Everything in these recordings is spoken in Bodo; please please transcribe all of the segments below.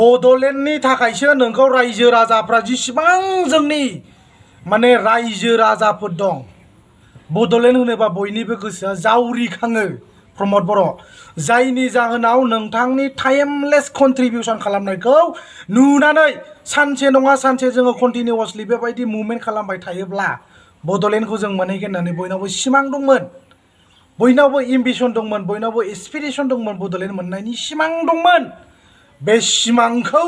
बड'लेण्डनि थाखायसो नोंखौ रायजो राजाफ्रा जिसिबां जोंनि माने रायजो राजाफोर दं बड'लेण्ड होनोबा बयनिबो गोसोआ जावरिखाङो प्रमद बर' जायनि जाहोनाव नोंथांनि टाइमलेस कन्ट्रिबिउसन खालामनायखौ नुनानै सानसे नङा सानसे जोङो कन्टिनिउअसलि बेबायदि मुभमेन्ट खालामबाय थायोब्ला बड'लेण्डखौ जों मोनहैगोन होननानै बयनावबो सिमां दंमोन, बयनावबो एम्बिसन दंमोन, बयनावबो एसपिरेसन दंमोन, बड'लेण्ड मोननायनि सिमां दंमोन। बे सिमांखौ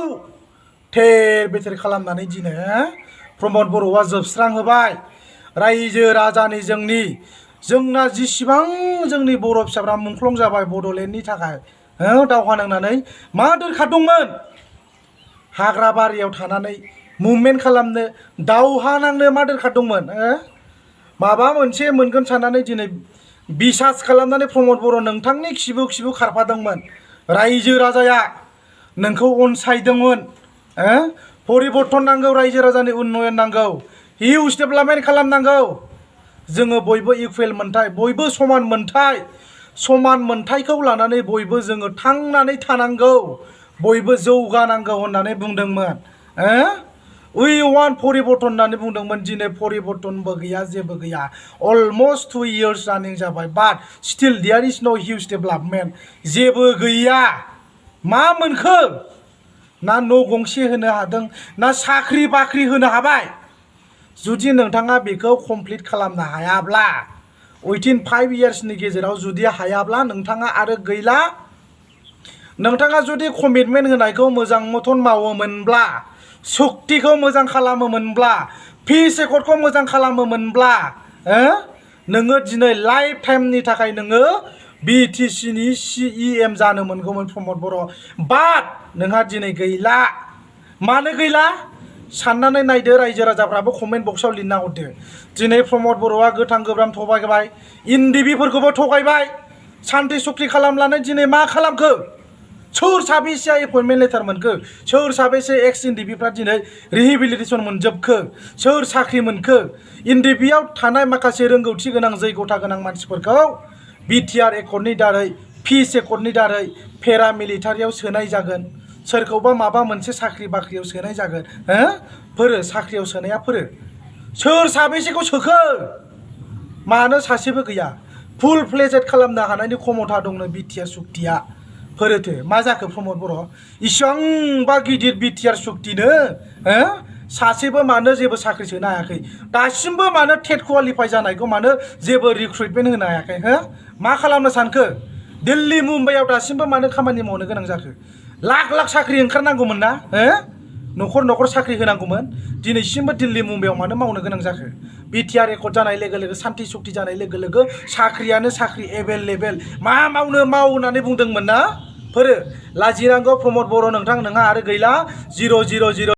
थेर बेथेर खालामनानै दिनै प्रमद बर'आ जोबस्रांहोबाय। रायजो राजानि जोंना जिसिबां जोंनि बर' फिसाफ्रा मुंख्लं जाबाय बड'लेण्डनि थाखाय दावहा नांनानै मा दरखार दंमोन हाग्रा बारियाव थानानै मुभमेन्ट खालामनो, दावहा नांनो मा दरखार दंमोन? माबा मोनसे मोनगोन साननानै दिनै बिसास खालामनानै प्रमद बर' नोंथांनि खिबु खिबु खारफादोंमोन। रायजो राजाया नोंखौ अनसायदोंमोन। परिबर्तन नांगौ, रायजो राजानि उन्नयन नांगौ, हिउज डेभेलपमेन्ट खालामनांगौ। जोङो बयबो इकुवेल मोन्थाय, बयबो समान मोन्थायखौ लानानै बयबो जोङो थांनानै थानांगौ, बयबो जौगानांगौ होननानै बुंदोंमोन। उइ वान्ट परिबर्तन होननानै बुंदोंमोन। दिनै परिबर्तनबो गैया, जेबो गैया। अलमस्ट 2 years रानिं जाबाय, बाट स्टिल देयार इज नो हिउज डेभेलपमेन्ट। जेबो गैया। मा मोनखो? ना न' गंसे होनो हादों, ना साख्रि बाख्रि होनो हाबाय। जुदि नोंथाङा बेखौ कमप्लिट खालामनो हायाब्ला, उइथिन 5 yearsनि गेजेराव जुदि हायाब्ला नोंथाङा आरो गैला। नोंथाङा जुदि कमिटमेन्ट होनायखौ मोजां मथन मावोमोनब्ला, सुक्तिखौ मोजां खालामोमोनब्ला, पिस एकर्डखौ मोजां खालामोमोनब्ला, नोङो दिनै लाइफ टाइमनि थाखाय नोङो BTCनि CEM जानो मोनगौमोन प्रमद बर'। बाट नोंहा दिनै गैला। मानो गैला? साननानै नायदो, रायजो राजाफ्राबो कमेन्ट बक्सआव लिरना हरदो। दिनै प्रमद बर'आ गोथां गोब्राम थगायबाय, इन्दिबिफोरखौबो थगायबाय, सान्थि सुक्ति खालामनानै दिनै मा खालामखो? सोर साबेसेया एपइन्टमेन्ट लेटार मोनखो? सोर साबेसे एक्स इन्दिबिफ्रा दिनै रिहेबिलिटेसन मोनजोबखो? सोर साख्रि मोनखो? इन्दिबियाव थानाय माखासे रोंगौथि गोनां जैगथा गोनां मानसिफोरखौ BTR एकर्डनि दारै, पिस एकर्डनि दारै पेरामिलिटारियाव सोनाय जागोन, सोरखौबा माबा मोनसे साख्रि बाख्रियाव सोनाय जागोन। फोरो साख्रियाव सोनाया फोरो सोर साबेसेखौ सोखो? मानो सासेबो गैया? फुल फ्लेजेड खालामनो हानायनि क्षमता दंनो BTR सुक्तिया। फोरोथो मा जाखो प्रमद बर'? इसिबांबा गिदिर BTR सुक्तिनो सासेबो मानो जेबो साख्रि सोनो हायाखै? दासिमबो मानो टेट क्वालिफाइ जानायखौ मानो जेबो रिक्रुइटमेन्ट होनो हायाखै? मा खालामनो सानखो? दिल्ली मुम्बाइआव दासिमबो मानो खामानि मावनो गोनां जाखो? लाख लाख साख्रि ओंखारनांगौमोन ना? न'खर न'खर साख्रि होनांगौमोन। दिनैसिमबो दिल्ली मुम्बाइआव मानो मावनो गोनां जाखो? BTR एकर्ड जानाय लोगो लोगो, सान्थि सुक्ति जानाय लोगो लोगो साख्रियानो साख्रि एभेलेबेल। मा मावनो माव होननानै बुंदोंमोन ना? फोरो लाजिनांगौ प्रमद बर' नोंथां, नोंहा आरो गैला। 000